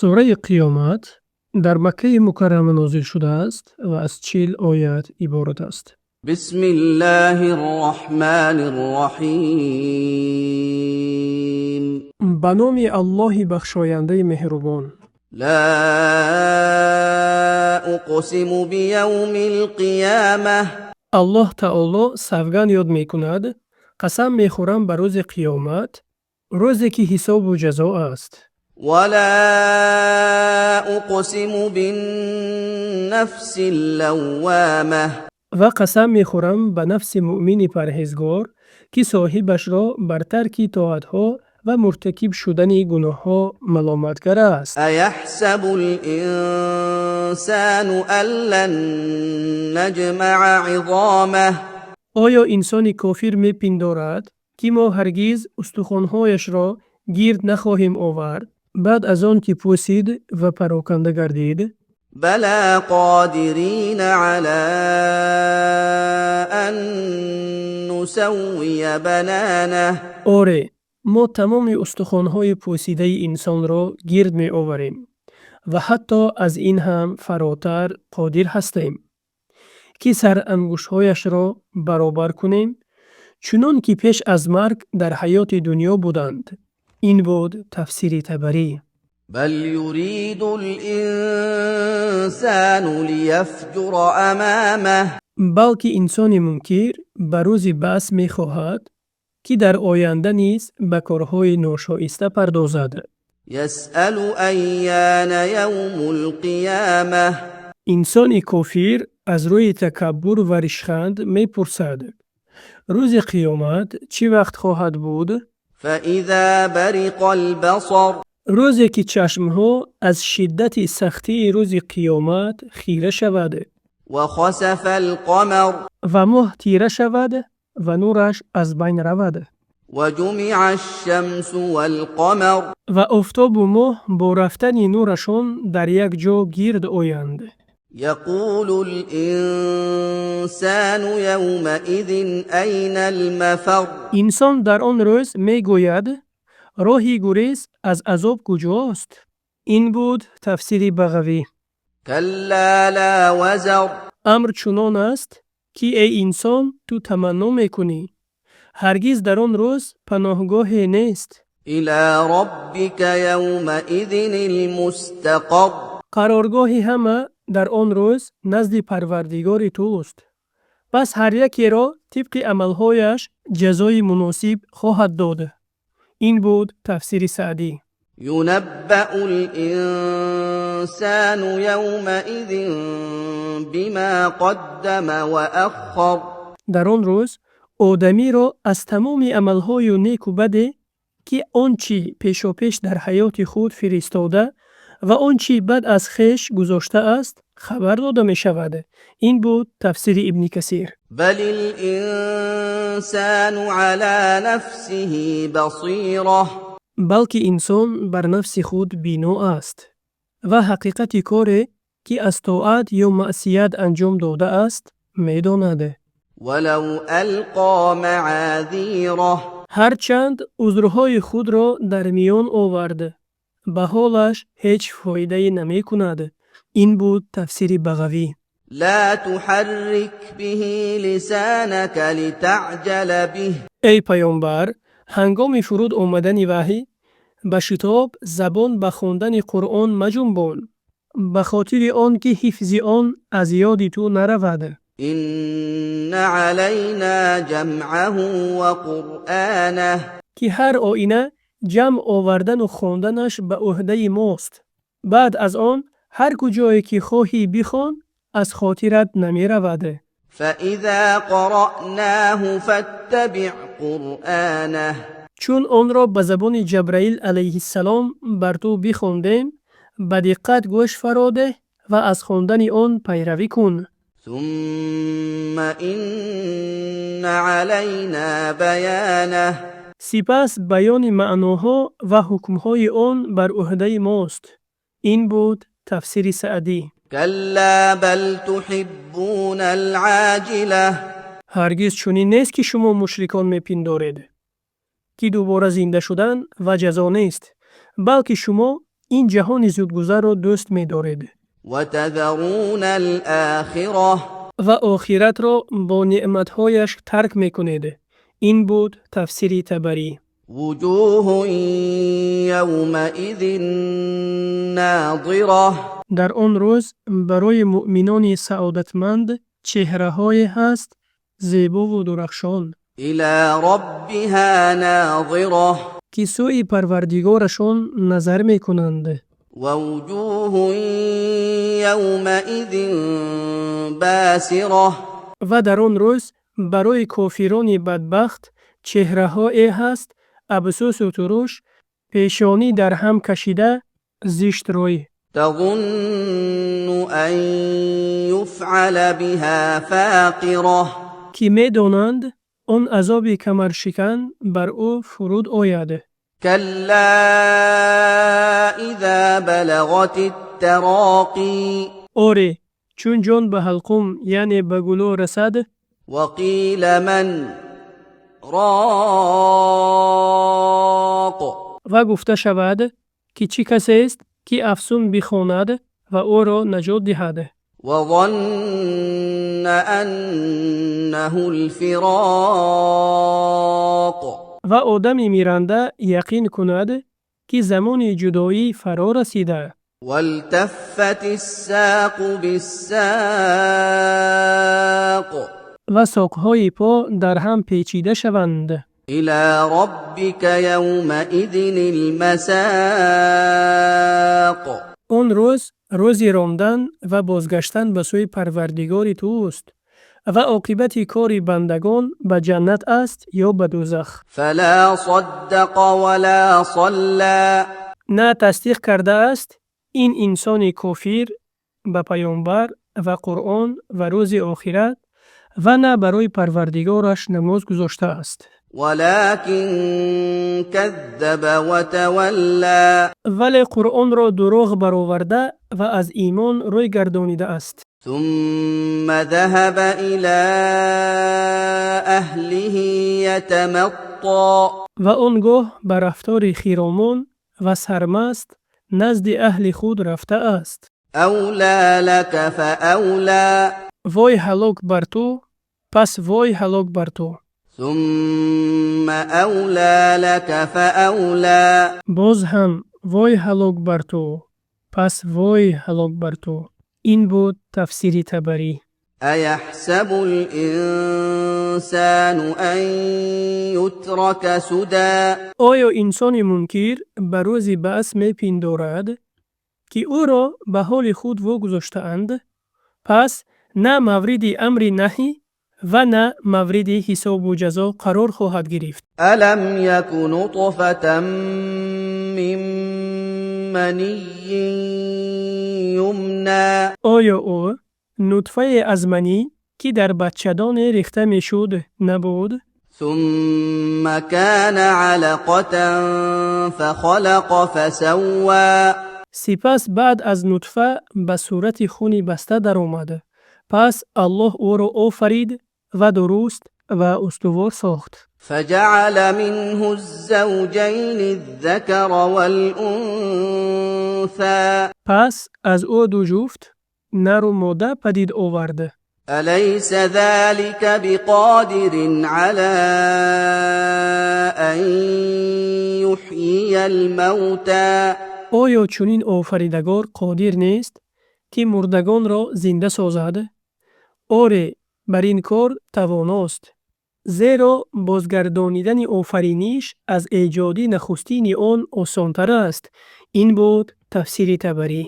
Сураи Қиёмат дар Маккаи Мукаррама нозил шудааст ва аз 40 оят иборат аст. بسم الله الرحمن الرحيم. Ба номи Аллоҳи бахшояндаи меҳрубон. لا أقسم بيوم القيامة. Аллоҳ Таоло савганд ёд мекунад: қасам мехӯрам ба рӯзи қиёмат, рӯзе ки ҳисобу ҷазо аст. ولا أقسم بالنفس اللوامة. Ва қасам мехӯрам ба нафси муъмини парҳезгор, ки соҳибашро бар тарки тоатҳо ва муртакиб шудани гуноҳҳо маломатгар аст. أيحسب الإنسان أن لن نجمع عظامه؟ Оё инсони кофир мепиндорад, ки мо ҳаргиз устухонҳояшро гирд нахоҳем овард, баъд аз он ки пӯсид ва пароканда гардид? بلى قادرين على أن نسوي بنانه. Оре, мо тамоми устухонҳои пӯсидаи инсонро гирд меоварем ва ҳатто аз ин ҳам фаротар қодир ҳастем, ки сарангуштҳояшро баробар кунем, чунон ки пеш аз марг дар ҳаёти дунё буданд. Ин буд тафсири Табарӣ. بل يريد الإنسان ليفجر أمامه. Балки инсони мункир ба рӯзи баъс мехоҳад, ки дар оянда низ ба корҳои ношоиста пардозад. يسأل أيان يوم القيامة. Инсони кофир аз рӯи такаббур ва ришханд мепурсад: рӯзи қиёмат чӣ вақт хоҳад буд? فإذا برق البصر. Рӯзе ки чашмҳо аз шиддати сахтии рӯзи қиёмат хира шавад. وخسف القمر. Ва моҳ тира шавад ва нураш аз байн равад. وجمع الشمس والقمر. Ва офтобу моҳ бо рафтани нурашон дар як ҷо гирд оянд. يقول الإنسان يومئذ أين المفر؟ Инсон дар он рӯз мегӯяд: роҳи гурез аз азоб куҷост? Ин буд тафсири Бағавӣ. كلا لا وزر. Амр чунон аст, ки эй инсон, ту таманно мекунӣ. Ҳаргиз дар он рӯз паноҳгоҳе нест. إلى ربك يومئذ المستقر. Қароргоҳи ҳама дар он рӯз назди Парвардигори туст, пас ҳар якеро тибқи амалҳояш ҷазои муносиб хоҳад дод. Ин буд тафсири Саъдӣ. ينبأ الإنسان يومئذ بما قدم وأخر. Дар он рӯз одамиро аз тамоми амалҳою неку баде, ки он чӣ пешопеш дар ҳаёти худ фиристода ва он чӣ баъд аз хеш гузоштааст, хабар дода мешавад. Ин буд тафсири Ибни Касир. بل الإنسان على نفسه بصيرة. Балки инсон бар нафси худ бино аст ва ҳақиқати коре, ки аз тоат ё маъсият анҷом додааст, медонад. ولو ألقى معاذيره. Ҳарчанд узрҳои худро дар миён овард, ба ҳолаш ҳеҷ фоидае намекунад. Ин буд тафсири Бағавӣ. لا تحرك به لسانك لتعجل به. Эй паёмбар, ҳангоми фуруд омадани ваҳй ба шитоб забон ба хондани Қуръон маҷунбон, ба хотири он ки ҳифзи он аз ёди ту наравад. إن علينا جمعه وقرآنه. Ки ҳар оина ҷамъ овардану хонданаш ба ӯҳдаи мост. Баъд аз он ҳар куҷое ки хоҳӣ бихон, аз хотират намеравад. فإذا قرأناه فاتبع قرآنه. Чун онро ба забони Ҷабраил алайҳиссалом бар ту бихондем, ба диққат гӯш фародеҳ ва аз хондани он пайравӣ кун. ثم إن علينا بيانه. Сипас баёни маъноҳо ва ҳукмҳои он бар ӯҳдаи мост. Ин буд тафсири Саъдӣ. كلا بل تحبون العاجلة. Ҳаргиз чунин нест, ки шумо мушрикон мепиндоред, ки дубора зинда шудан ва ҷазо нест, балки шумо Ин ҷаҳони зудгузарро дӯст медоред. وتذرون الآخرة. Ва охиратро бо неъматҳояш тарк мекунед. Ин буд тафсири Табарӣ. وجوه يومئذ ناضرة. Дар он рӯз барои муъминони саодатманд чеҳраҳое ҳаст зебову дурахшон, إلى ربها ناظرة. Ки сӯи Парвардигорашон назар мекунанд. ووجوه يومئذ باسرة. Ва дар он рӯз барои кофирони бадбахт чеҳраҳое ҳаст абсӯсу туруш, пешонӣ дар ҳам кашида, зиштрӯй. تظن أن يفعل بها فاقرة. Ки медонанд, он азоби камаршикан бар ӯ фуруд ояд. كلا إذا بلغت التراقي. Оре, чун ҷон ба ҳалқум, яъне ба гулӯ расад, وقيل من راق. Ва гуфта шавад, ки чӣ касест, ки афсун бихонад ва ӯро наҷот диҳад. وظن أنه الفراق. Ва одами миранда яқин кунад, ки замони ҷудоӣ фаро расида. والتفت الساق بالساق. Ва соқҳои по дар ҳам печида шаванд. إلى ربك يومئذ المساق. Он рӯз рӯзи рондан ва бозгаштан ба сӯи Парвардигори туст ва оқибати кори бандагон ба ҷаннат аст ё ба дӯзах. فلا صدق ولا صلى. На тасдиқ кардааст ин инсони кофир ба паёмбар ва Қуръон ва рӯзи охират ва на барои Парвардигораш намоз гузоштааст. ولكن كذب وتولى. Вале Қуръонро дурӯғ бароварда ва аз имон рӯй гардонидааст. ثم ذهب إلى أهله يتمطى. Ва он гоҳ ба рафтори хиромон ва сармаст назди аҳли худ рафтааст. أولى لك فأولى. Вой ҳалок бар ту, пас вой ҳалок бар ту. ثم أولى لك فأولى. Боз ҳам вой ҳалок бар ту, пас вой ҳалок бар ту. Ин буд тафсири Табарӣ. أيحسب الإنسان أن يترك سدى؟ Оё инсони мункир ба рӯзи баъс мепиндорад, ки ӯро ба ҳоли худ вогузоштаанд, пас на мавриди амри наҳӣ ва на мавриди ҳисобу ҷазо қарор хоҳад гирифт? ألم يك نطفة من مني يمنى؟ Оё ӯ нутфае аз манӣ, ки дар бачадоне рехта мешуд, набуд? ثم كان علقة فخلق فسوى. Сипас баъд аз нутфа ба сурати хуни баста даромад. Пас Аллоҳ ӯро офарид ва дуруст ва устувор сохт. فجعل منه الزوجين الذكر والأنثى. Пас аз ӯ ду ҷуфт нару мода падид овард. أليس ذلك بقادر على أن يحيي الموتى؟ Оё чунин офаридагор қодир нест, ки мурдагонро зинда созад? Оре, бар ин кор тавоност, зеро бозгардонидани офариниш аз эҷоди нахустини он осонтар аст. Ин буд тафсири Табарӣ.